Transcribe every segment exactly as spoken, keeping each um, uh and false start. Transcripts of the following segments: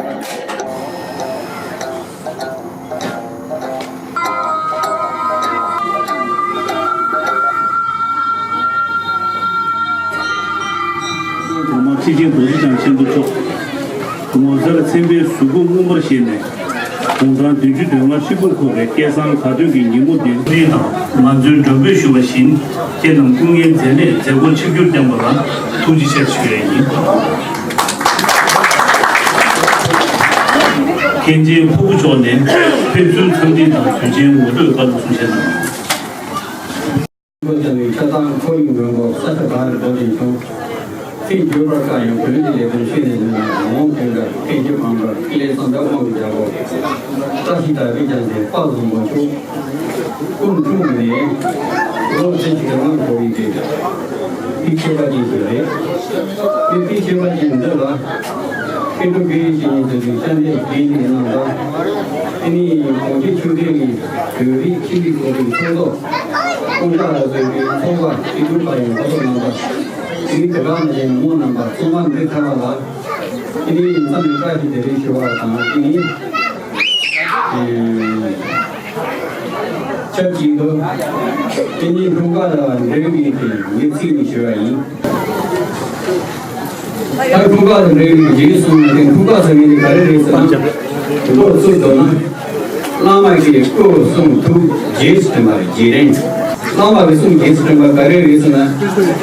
གོང་མ་ཁྲི་ཆེན་རྡོ་རྗེ་འཆང་ཆེན་པོ་མཆོག་ངོ་མཚར་མཚན་དཔེའི་གཟུགས་སྐུ་མངོན་པར་བཞེས་ནས། དགུང་གྲངས་བདུན་ཅུ་དོན་ལྔ་ཧྲིལ་པོར་འཁོར་བའི་སྐལ་བཟང་དགའ་སྟོན་གྱི་ཉིན་མོ་འདིར། གནས་དང་ང་ཚོའི་མགྲོན་འབོད་ཞུ་བ་བཞིན། ཁྱེད་རྣམས་སྐུ་ངལ་འཛེམས་མེད་མཛད་སྒོར་ཆིབས་བསྒྱུར་བསྟན་པ་ལ་ཐུགས་རྗེ་ཆེ་ཞུ་ཡས་ཡིན། མཁན་ཆེན་ཕུར་བུ་མཆོག་ནས་ཕན་ཚུན་འཚམས་འདྲི་དང་དོན་ཆེན་ངོ་སྤྲོད་བཀའ་སློབ་གསུང་བཤད་གནང་། ཆ་ཚང་ཁོར་ཡུག་མགོན་པོ་ས་ཆ་བར་རྡོ་རྗེ་འཆང་། ཚེ་འགྱུར་བར་དཀའ་ཡང་བོད་ཀྱི་ལས་དོན་ཤེས་ནས་ནི་ལོང་དོན་དགར་ཕན་གྱི་བང་བར་ཀི་ལས་བསམ་པ་དབང་གི་རྒྱལ་པོ། བཀྲ་ཤིས་དར་པའི་རྒྱལ་མཚན་དཔའ་བཟང་པོ་མཆོག་སྐུ་འཁྲུངས་ནས་ལོ་ཚན་གཅིག་གི་ནང་འཁོར་བའི་དེ་དཔེ་ཁྱད་པར་ཅན་ཞིག་རེད། དེ་དཔེ་ཁྱད་པར་ཅན་འདི་ལ་ཕན་ཐོགས་དགེ་བའི་བཤེས་གཉེན་དེ་ཚོས་བཅར་འདྲིའི་དགེ་བསྙེན་གནང་དང་། དེ་ནས་གོང་ཆེན་ཆོས་སྡེ་ནས་བོད་རིགས་ཆོས་ལུགས་གོ་སྒྲིག་ཚོགས་གཙོ་ཀུན་བཟང་ལ་སོགས་པའི་ཚོགས་པ་སྤྱི་འཐུས་པ་ཡང་གོ་སོགས་གནང་དང་། དེ་ནས་དེ་ག་ནང་བཞིན་མི་མང་རྣམ་པ་ཚང་མ་འདི་ཐར་བ་ལ། དེ་ནས་མཚམས་ནས་བཀྲ་ཤིས་བདེ་ལེགས་ཞུ་བ་དང་། དེ་ནས་ཆབས་ཅིག་ཏུ་དེ་ནས་འཁྲུངས་སྐར་དང་འབྲེལ་བའི་དེ་ངས་ཚིག་ནས་ཞུ་བ་ཡིན། ད་འཁྲུངས་སྐར་དང་འབྲེལ་བའི་རྗེས་སུ་ཡི་དེ་འཁྲུངས་སྐར་ཟེར་མཁན་དེ་ག་རེ་རེད་ཟེར་ན། མདོར་བསྡུས་ན། བླ་མ་གི་སྐུ་གསུང་ཐུགས་རྗེས་སུ་དྲན་པ་རྗེས་དྲན། བླ་མ་གི་གསུང་རྗེས་སུ་དྲན་པ་ག་རེ་རེད་ཟེར་ན།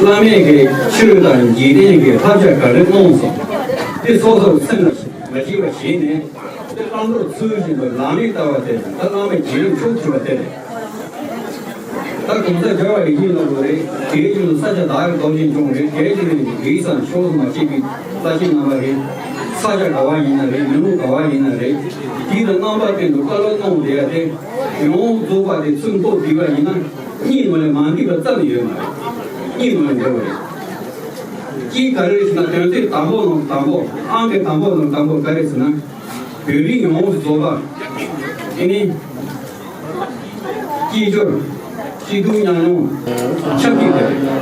བླ་མས་ཀྱི་ཆོས་དང་འཇིག་རྟེན་གྱི་བསླབ་བྱ་ག་རེ་གནང་སོང་། དེ་སོ་སོར་སེམས་ལ་མ་བརྗེད་པ་བྱས་ནས། དེ་བླང་དོར་ཚུལ་བཞིན་དུ་ལམ་རིམ་ལྟ་བ་དེ་དང་། ད་བླ་མའི་རྗེས་ལུས་མཆོག་ཐུབ་པ་དེ་རེད། ད་གོང་ས་རྒྱལ་བ་ཡིད་བཞིན་ནོར་བུ་རེད། དེའི་རྒྱུད་ལ་ས་སྐྱ་བདག་གི་རྡོ་རྗེ་འཆང་རེད། དེའི་རྒྱུད་ལ་རིགས་དང་ཕྱོགས་སུ་མ་ཕྱེ་བའི་བླ་ཆེན་རྣམ་པ་རེད། ས་སྐྱ་ག་བ་ཡིན་ན་རེད། མི་རློམ་ག་བ་ཡིན་ན་རེད། དེའི་ལ་རྣམ་པ་ཀུན་ཏུ་བཀའ་སློབ་གནང་བསྡད་ཡ་དེ་ཡོངས་རྫོགས་པ་དེ་ཚུར་འདོན་བསྡད་པ་ཡིན་ན། གཉིས་ནང་ལས་མ་འདུས་པ་རྩ་ནས་ཡོད་མ་རེད། གཉིས་ནང་ལས་འདུས་པ་རེད། གཅིག་ག་རེ་རེད་ཟེར་ན། དོན་ཚན་དང་པོ་ནང་དང་པོ། ཨང་ཀི་དང་པོ་ནང་དང་པོ་ག་རེ་ཟེར་ན། བོད་རིགས་ཡོངས་སུ་རྫོགས་པ། དེ་ནི་སྐྱིད་སྦྱོར། སྐྱིད་སྡུག་མཉམ་མྱོང་། ཆབས་ཅིག་ཏུ།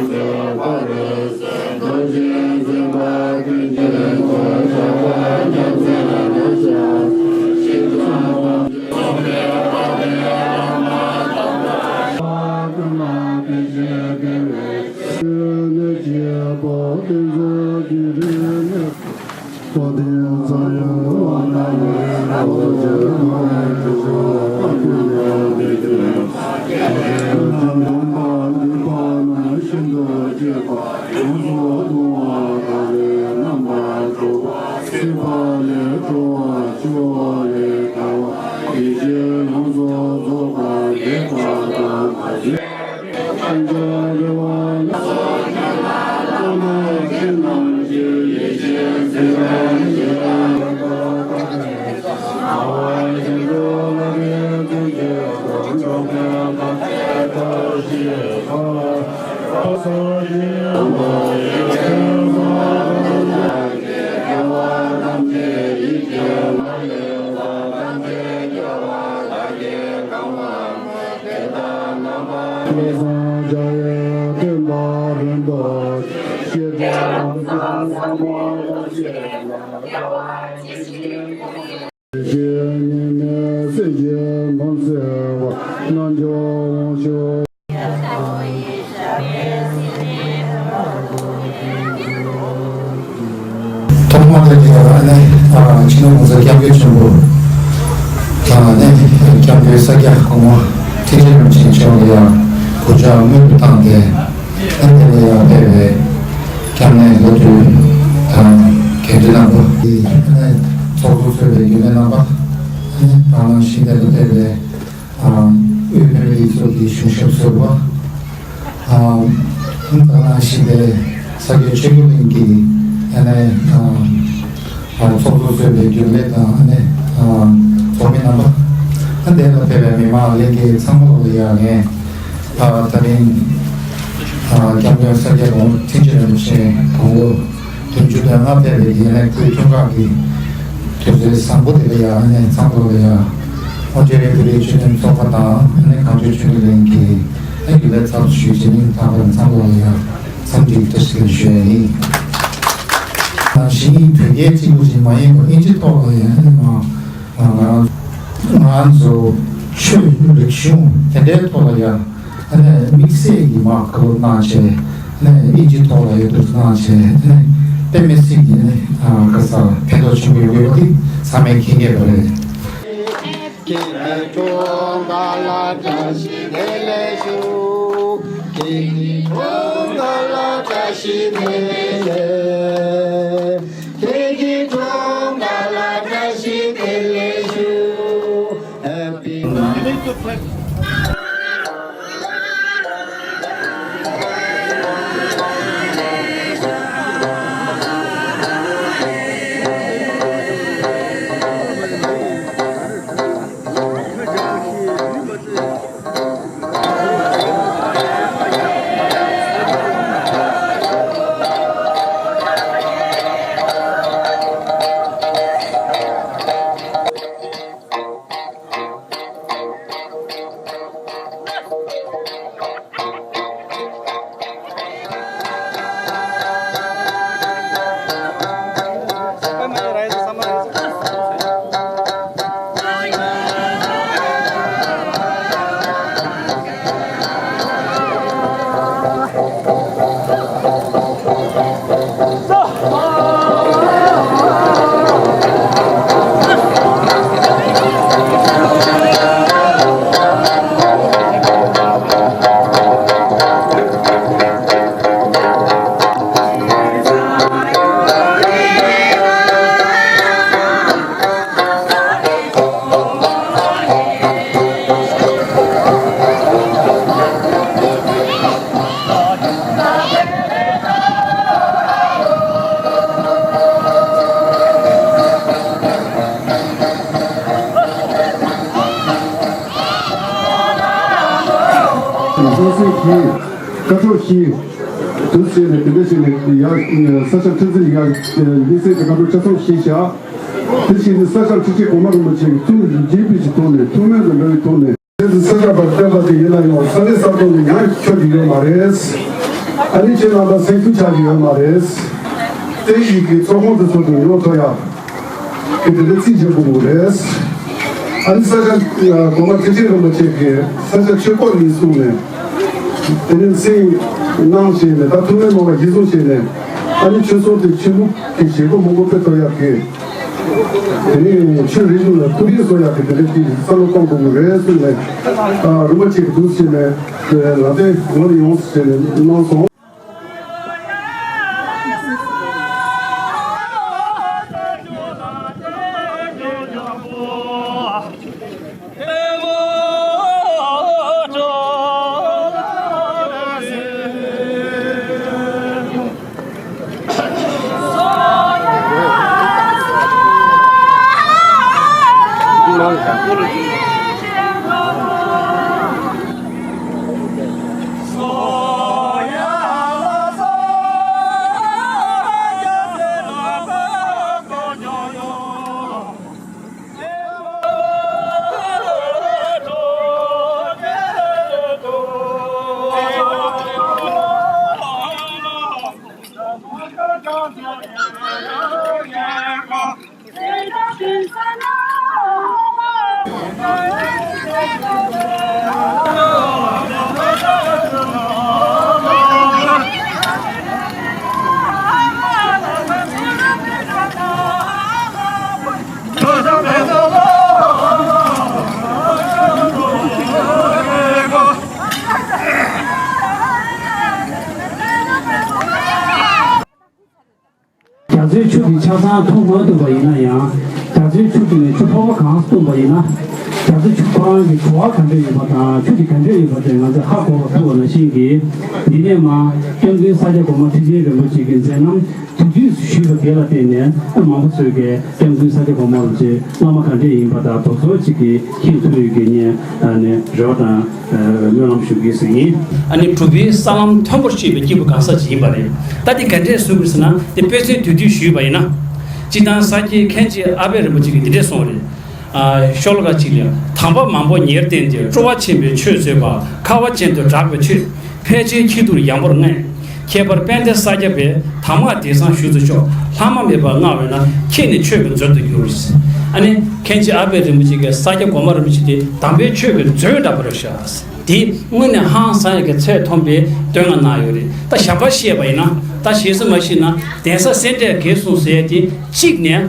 ཐོག་མར་དེ་ལ་ཨ་ནི་ཨ་སྤྱི་ནོར་༸གོང་ས་༸སྐྱབས་མགོན་ཆེན་པོ་དང་ནི་སྐྱབས་མགོན་ས་སྐྱ་གོང་མ་ཁྲི་ཆེན་རིན་པོ་ཆེ་མཆོག་ལ་ཡང་གུས་ཕྱག་སྔོན་དུ་བཏང་སྟེ། ཨ་ནི་དེ་ལ་ཡང་ཕེབས་པའི་སྐྱབས་གནས་བླ་སྤྲུལ་དང་དགེ་འདུན་རྣམ་པ། ཨ་ནི་ཚོགས་གཙོ་གཙོས་པའི་རྒྱུན་ལས་རྣམ་པ། ཨ་ནི་དེ་ནང་བཞིན་དེ་ལ་ཕེབས་པའི་ཨ་དབུས་བོད་མིའི་སྡེ་ཚོགས་ཀྱི་གཞུང་ཞབས་ཟུར་པ། ཨ་ད་ག་ནང་བཞིན་དེ་ས་སྐྱ་ཆོས་ལུགས་གླིང་གི་ཨ་ནི་ཨ་ཚོགས་གཙོ་གཙོས་པའི་རྒྱུན་ལས་དང་། ཨ་ནི་ཨ་ཚོགས་མི་རྣམ་པ། ཨ་དེ་ལ་ཕེབས་པའི་མི་མང་ལྷན་རྒྱས་ཚང་མ་ལ་ཡང་ངས་ཨ་ད་རིང་ཨ་སྐྱབས་མགོན་ས་སྐྱ་གོང་ཁྲི་ཆེན་རིན་པོ་ཆེ་དགུང་ལོ་བདུན་ཅུ་དོན་ལྔ་ཕེབས་པའི་དགེ་ལེགས་སྐུའི་འཁྲུངས་སྐར་གྱི་དུས་ཚོད་བཟང་པོ་དེ་ལ་ཡང་ཨ་ནི་ཚང་མ་ལ་ཡང་དབུ་མཛད་རེད། བོད་རིགས་ཆོས་ལྡན་ཚོགས་པ་དང་ཨ་ནི་གངས་ལྗོངས་ཆོས་ལུགས་གླིང་གི་ཨ་རྒྱུན་ལས་ཚབ་ཞུས་བྱས་ནས་ད་བར་ཚང་མ་ལ་ཡང་འཚམས་འདྲི་བཀྲ་ཤིས་བདེ་ལེགས་ཞུ་ཡ་ཡིན། ནང་ ཅིག་བོད་སྐད་གཅིག་པུ་ཅིག་མ་ཡིན་པར་ཨིན་ཇི་ཐོག་ལ་ཡང་ཨ་ནི་མ་ང་ང་ཚོ་ཆོས་རིག་གཞུང་དེ་འདྲའི་ཐོག་ལ་ཡང་ཨ་ནི་དམིགས་བསལ་གྱི་མ་བཀའ་སློབ་གནང་བྱས་ཨ་ནི་ཨིན་ཇི་ཐོག་ལ་ཡང་བསྡུར་གནང་བྱས་ཨ་ནི་དཔེ་མི་སྲིད་ཀྱི་ཨ་ནི་ག་ས་ཕན་ཐོགས་ཆེན་པོ་ཡོང་གི་ཡོད་པ་དེ་ཚང་མས་མཁྱེན་གྱི་ཡོད་པ་རེད། ཁྱེད་ཀྱི་གྲོངས་ཁ་ལ་བཀྲ་ཤིས་བདེ་ལེགས་ཞུ། ཁྱེད་ཀྱི་གྲོངས་ཁ་ལ་བཀྲ་ཤིས་བདེ་ལེགས། ཁྱེད་ཀྱི་གྲོངས་ཁ་ལ་བཀྲ་ཤིས་བདེ་ལེགས་ཞུ། Happy སོ་སོའི་གི་བཀའ་ཁྲོལ་ཞིག་དུ་བྱས་ནས་དེ་འདྲ་བྱས་ནས་ཡ་ས་སྐྱ་ཁྲི་འཛིན་ཡ་ཡིན་སྲིད་དེ་བཀའ་ཁྲོལ་ཆ་ཚང་ཞིག་བཞག་དེ་བཞིན་དུ་ས་སྐྱ་ཁྲི་ཆེན་གོང་མ་རིན་པོ་ཆེ་གི་གསུང་རྒྱས་པའི་ཐོག་ནས་ཐུགས་སྨོན་དུ་འགྲོ་བའི་ཐོག་ནས། ས་སྐྱ་པ་སྟོན་པ་དེ་ཡིན་ན་ཡང་ས་གནས་ས་ཐོག་ནས་ཡང་ཆོད་ཀྱི་ཡོད་མ་རེད། ཨ་ནི་ཁྱེད་རྣམ་པ་སེམས་ཁུར་ཆགས་ཀྱི་ཡོད་མ་རེད། དེ་ཡིན་གྱི་ཚོགས་ཁང་དུ་ཚོགས་དུ་ཡོང་ཐུབ་ཡག་གི་དེ་འདྲ་རྩིས་བྱེད་དགོས་མོ་རེད། ཨ་ནི་ས་སྐྱ་གོང་མ་ཁྲི་ཆེན་རིན་པོ་ཆེ་གིས་ས་སྐྱ་ཆོས་སྐོར་ནས་གསུངས་ནས་དེ་ནས་སེམས་གནང་བྱས་ནས་ད་ཐུགས་སྨོན་མོ་བ་གཞི་བཟུང་བྱས་ནས་ཨ་ནི་ཆོས་ཚོགས་དེ་ཆེན་པོ་གི་བྱེད་སྒོ་མང་པོ་སྤེལ་ཐུབ་ཡག་གི་དེ་ནས་ཆོས་རིག་གཞུང་ལ་ཁོར་ཡུག་བཟོ་ཡག་གི་དེ་འདྲ་གི་བསམ་བློ་གཏོང་དགོས་ཀྱི་རེད་གསུངས་ནས་ཨ་རིན་པོ་ཆེ་གི་འདུག་ཟེར་ནས་ལ་དེ་ངོ་ནས་ཡོང་ཟེར་ནས་གནང་སོང་། རྒྱ་མཚོའི་ཆུ་དེ་ཆ་ཚང་འཐུང་མ་ཐུབ་པ་ཡིན་ན་ཡང་། རྒྱ་མཚོའི་ཆུ་དེ་ནས་ཆུ་ཕོར་པ་གང་བཏུངས་པ་ཡིན་ན། རྒྱ་མཚོའི་ཆུ་ཁོ་རང་གི་བྲོ་བ་ག་འདྲ་ཡོད་པ་དང་ཆུ་དེ་ག་འདྲ་ཡོད་པ་དེ་ང་ཚོས་ཧ་གོ་བ་ཐུབ་པ་ནང་བཞིན་གྱི། འདི་ནས་མ་སྐྱབས་མགོན་ས་སྐྱ་གོང་མ་ཁྲི་ཆེན་རིན་པོ་ཆེ་གི་མཛད་རྣམ་དུས་དུས་སུ་ཞུས་པ་དེ་ལ་བརྟེན་ནས་མང་པོ་ཚོས་ཀྱིས་སྐྱབས་མགོན་ས་སྐྱ་གོང་མ་རིན་པོ་ཆེ་བླ་མ་ག་འདྲས་ཡིན་པ་དང་དེ་ཚོ་ཅིག་གིས་མཁྱེན་ཐུབ་ཡོད་ཀྱི་ཉེ་ནས་རེ་བ་དང་སྨོན་ལམ་ཞུ་གི་ཟེར་ཡིན། ཨ་ནི་གྲུབ་པའི་ས་ལམ་མཐོན་པོར་སྤྱོད་པའི་སྐྱེས་བུ་གང་ཟག་ཅིག་ཡིན་པ་རེད། ད་དེ་ག་འདྲས་བཟོ་དགོས་ཟེར་ན་དེ་དཔེ་མཚོན་དུས་དུས་ཞུས་པ་ཡིན་ན། སྤྱིར་བཏང་ས་སྐྱའི་མཁན་ཆེན་ཨ་པད་རིན་པོ་ཆེ་གིས་འདི་འདྲས་གསུངས་པ་རེད། ཨ་ཤོ་ལོ་ཀ་གཅིག་ལ། དམ་པ་མང་པོ་ཉེར་བསྟེན་ཏེ། སྤྲོ་བ་ཆེན་པོས་ཆོས་བཙལ་བ། ཁ་བ་ཅན་དུ་གྲགས་པའི་ཆོས། ཕལ་ཆེར་ཁྱི་དུར་ཡང་པོར་མངའ། ཁྱད་པར་དཔལ་ལྡན་ས་སྐྱ་པས་དྭངས་མ་དེང་སང་ཞུ་ཚུལ་ཤོག་ལྷག་མ་མེད་པར་བསྔགས་པས་ན། ཁྱེད་ནི་ཆོས་ཀྱི་མཛོད་དུ་འགྱུར། ཨ་ནི་མཁན་ཆེན་ཨ་པད་རིན་པོ་ཆེ་གིས་ས་སྐྱ་གོང་མ་རིན་པོ་ཆེ་དེ་དམ་པའི་ཆོས་ཀྱི་མཛོད་འདྲ་པོ་རེད་ཤག་དེ་དངོས་གནས་ཧང་སང་ཡག་གི་ཚད་མཐོན་པོའི་བསྟོད་བསྔགས་གནང་ཡོད་རེད། ད་ཞབས་པ་བཤད་པ་ཡིན་ན། ད་ཞེ་ས་མ་ཤེས་ན། གདན་ས་སེ་འབྲས་དགེ་གསུངས་ཟེར་ཡ་དེ་གཅིག་ནས།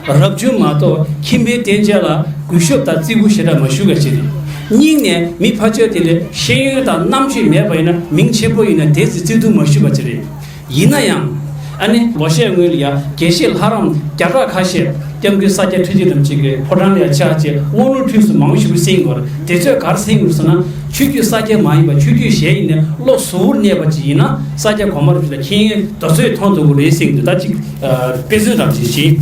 རབ་བྱུང་མ་གཏོགས་ཁྱིམ་པའི་རྟེན་ཅན་ལ་གུས་ཞབས་དང་བརྩི་བཀུར་ཞེ་དྲག་མ་ཞུ་ག་ཅི་རེད། གཉིས་ནས་མི་ཕར་ཕྱོགས་དེ་ལ་ཤེས་ཡོན་དང་རྣམ་དཔྱོད་མེད་པ་ཡིན་ན། མིང་ཆེན་པོ་ཡིན་ན་དེ་ཚོ་བརྩི་མཐོང་མ་ཞུ་ག་ཅི་རེད། ཡིན་ན་ཡང་། ཨ་ནི་ལོ་ཤས་སྔོན་ལ་ཡ་དགེ་བཤེས་ལྷ་རམས་བརྒྱ་ཕྲག་ཁ་ཤས་སྐྱབས་མགོན་ས་སྐྱ་ཁྲི་ཆེན་རིན་པོ་ཆེ་གི་ཕོ་བྲང་ལ་ཡ་ཕྱག་བྱས་དབང་ལུང་ཁྲིད་གསུམ་མང་པོ་ཞིག་གསན་ཡོད་རེད། དེ་ཚོས་ག་རེ་གསན་ཡོད་ཟེར་ན། ཆོས་བརྒྱུད་ས་སྐྱ་མ་ཡིན་པ་ཆོས་བརྒྱུད་གཞན་ཡིན་ནའི་བློ་གཟུ་བོར་གནས་པ་ཅིག་ཡིན་ན། ས་སྐྱ་གོང་མ་རིན་པོ་ཆེ་ལ་མཁྱེན་ཡོན་དེ་ཚོས་མཐོང་ཐུབ་ཀྱི་རེད་ཟེར་གྱི་འདུག་ད་ཅིག་དཔེ་མཚོན་རང་བཞིན་ཞིག་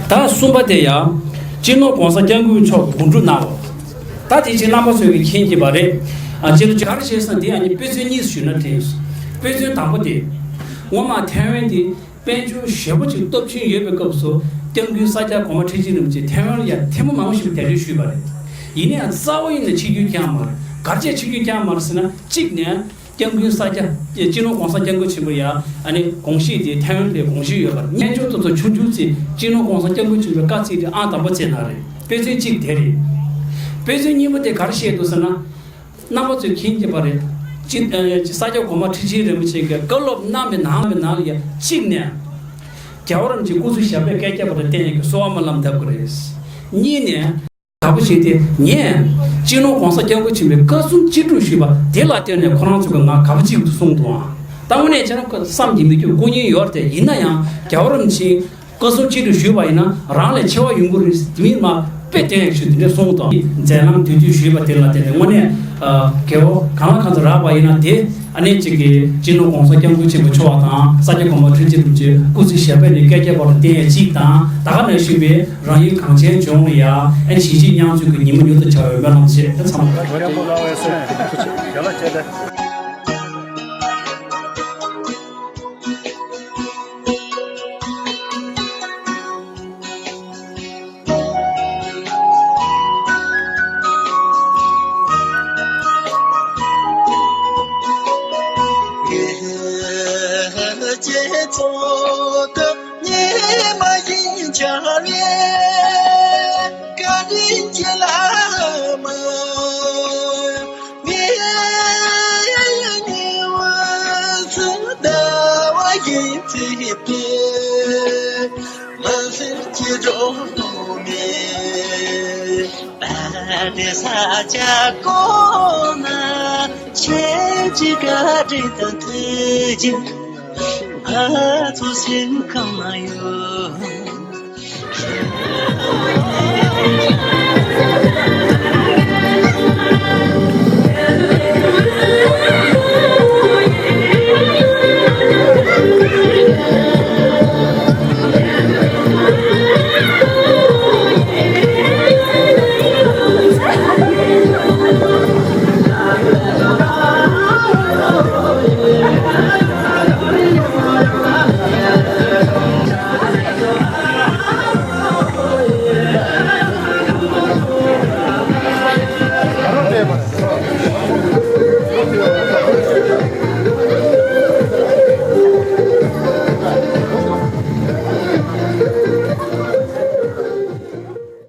ད་གསུམ་པ་དེ་ཡང་། སྤྱི་ནོར་༸གོང་ས་༸སྐྱབས་མགོན་མཆོག་གིས་དགོངས་སྒྲུབ་གནང་བ། ད་དེ་ཕྱིན་རྣམ་པ་ཚོས་ཀྱིས་མཁྱེན་གྱི་པ་རེད། ཨ་ཅེ་ལ་ག་རེ་བྱས་སོང་། དེ་ཡང་ནི་དཔེ་མཚོན་གཉིས་སུ་ཞུས་ན་དྲན་སོང་། དཔེ་མཚོན་དང་པོ་དེ། སྔོན་མ་ཐའེ་ཝན་དེ་དཔལ་འབྱོར་ཞེ་པོ་ཅིག་སྟོབས་ཆེན་ཡོད་པའི་སྐབས་སུ། སྐྱབས་མགོན་ས་སྐྱ་གོང་མ་ཁྲི་ཆེན་རིན་པོ་ཆེ་ཐའེ་ཝན་ལ་ཡང་ཐེངས་མ་མང་པོ་ཞིག་གདན་འདྲེན་ཞུས་པ་རེད། ཡིན་ན་ཡང་རྩ་བ་ཉིད་ནས་ཆིབས་བསྒྱུར་བསྐྱངས་མ་རེད། ག་རེ་བྱས་ཆིབས་བསྒྱུར་བསྐྱངས་མ་རེད་ཟེར་ན། གཅིག་ནས། སྐྱབས་མགོན་ས་སྐྱ། སྤྱི་ནོར་༸གོང་ས་༸སྐྱབས་མགོན་ཆེན་པོ་ཡ། ཨ་ནི་དགོངས་བཞེས་དེ་ཐའེ་ཝན་ལ་དགོངས་བཞེས་ཡོད་པ་རེད། སྨན་ཆུང་ཏོག་ཙམ་ཆུང་ཆུང་ཚེ་སྤྱི་ནོར་༸གོང་ས་༸སྐྱབས་མགོན་ཆེན་པོའི་བཀའ་ཚིག་དེ་ཨང་དང་པོ་བརྩད་གནང་རེད། དཔེ་མཚོན་གཅིག་དེ་རེད། དཔེ་མཚོན་གཉིས་པ་དེ་ག་རེ་བཤད་འདུག་ཟེར་ན། རྣམ་པ་ཚོས་མཁྱེན་གྱི་པ་རེད། སྤྱི་ཨ་ས་སྐྱ་གོང་མ་ཁྲི་ཆེན་རིན་པོ་ཆེ་གིས་བཀའ་སློབ་གནང་བའི་ནང་ནང་ལ་ཡ་གཅིག་ནས། རྒྱལ་བ་རིན་པོ་ཆེ་སྐུ་ཚེ་ཞབས་པད་བསྐལ་བརྒྱ་བར་དུ་བརྟན་ཡག་གི་གསོལ་བ་སྨོན་ལམ་འདེབས་དགོས་རེད། གཉིས་ནས། དགའ་པོ་བྱས་ཏེ་ངས་སྤྱི་ནོར་༸གོང་ས་༸སྐྱབས་མགོན་ཆེན་པོའི་བཀའ་གསུང་ཅི་སྒྲུབ་ཞུས་པ་དེ་ལ་བརྟེན་ནས་ཁོ་རང་ཚོ་གིས་ང་དགའ་པོ་གཅིག་ཏུ་གསུངས་འདུག་ཨང་། ད་དངོས་གནས་བྱས་ན་ཁོ་བསམ་གྱིས་མི་ཁྱབ་སྐུ་ཉིད་ཡོད་རེད་དེ། ཡིན་ན་ཡང་རྒྱལ་བ་རིན་པོ་ཆེའི་བཀའ་གསུང་ཅི་སྒྲུབ་ཞུས་པ་ཡིན་ན་རང་ལས་ཆེ་བ་ཡོང་གི་རེད། དེ་མིན་མ་དཔེ་སྟོན་ཡག་ཞུ་དེ་འདྲ་གསུངས་འདུག་ཨང་། མཛད་རྣམ་དུས་དུས་ཞུས་པ་དེ་ལ་བརྟེན་ནས་དངོས་གནས་ཨ་རྒྱལ་པོ་གང་ལ་གང་འཚམ་རག་པ་ཡིན་ན་དེ། ཨ་ནེ་གཅིག་གིས་སྤྱི་ནོར་༸གོང་ས་༸སྐྱབས་མགོན་ཆེན་པོ་མཆོག་དང་ས་སྐྱ་གོང་མ་ཁྲི་ཆེན་རིན་པོ་ཆེ་སྐུ་ཚེ་ཞབས་པད་ནི་བསྐལ་བརྒྱའི་བར་དུ་བརྟན་ཡག་གཅིག་དང་། ད་ག་ནང་བཞིན་པའི་རང་ཡུལ་གངས་ཅན་ལྗོངས་ལ་ཡ་ཨ་ནེ་ཞི་བདེ་མཉམ་འཛོམས་ཀྱི་ཉི་མ་མྱུར་དུ་འཆར་བའི་སྨོན་ལམ་བཅས། ད་ཚང་མ།